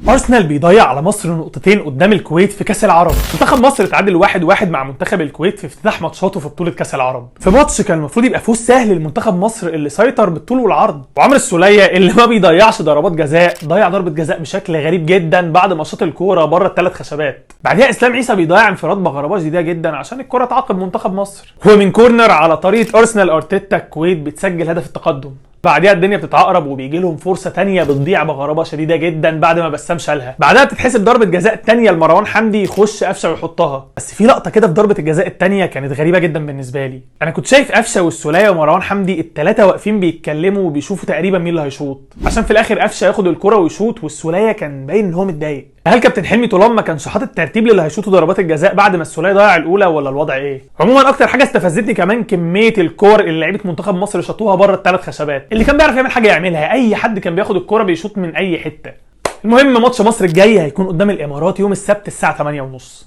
ارسنال بيضيع على مصر نقطتين قدام الكويت في كاس العرب. منتخب مصر اتعادل 1-1 مع منتخب الكويت في افتتاح ماتشاته في بطوله كاس العرب، في ماتش كان المفروض يبقى فوز سهل لمنتخب مصر اللي سيطر بالطول والعرض. وعمرو السوليه اللي ما بيضيعش ضربات جزاء ضيع ضربه جزاء بشكل غريب جدا بعد ما شاط الكورة بره الثلاث خشبات. بعدها اسلام عيسى بيضيع انفراد بغرابة شديدة جدا عشان الكره تعاقب منتخب مصر. ومن كورنر على طريقه ارسنال ارتيتا الكويت بتسجل هدف التقدم. بعديها الدنيا بتتعقرب وبيجي لهم فرصة تانية بتضيع بغرابة شديدة جدا بعد ما بسام شالها. بعدها بتتحسب ضربه جزاء تانية لمروان حمدي، يخش قفشه ويحطها. بس في لقطة كده في ضربه الجزاء التانية كانت غريبة جدا بالنسبة لي. انا كنت شايف قفشه والسوليه ومروان حمدي الثلاثة واقفين بيتكلموا وبيشوفوا تقريبا مين اللي هيشوط، عشان في الاخر قفشه ياخد الكره ويشوط، والسوليه كان باين ان هو متضايق. هل كابتن حلمي طولان ما كانش حاطط ترتيب للي هيشوطوا ضربات الجزاء بعد ما السوليه ضيع الاولى، ولا الوضع ايه؟ عموما اكتر حاجة استفزتني كمان كمية الكور اللي لعيبة منتخب مصر شاطوها بره الثلاث خشبات. اللي كان بيعرف يعمل حاجة يعملها، اي حد كان بياخد الكورة بيشوط من اي حتة. المهم ماتش مصر الجاي هيكون قدام الامارات يوم السبت الساعة 8:30.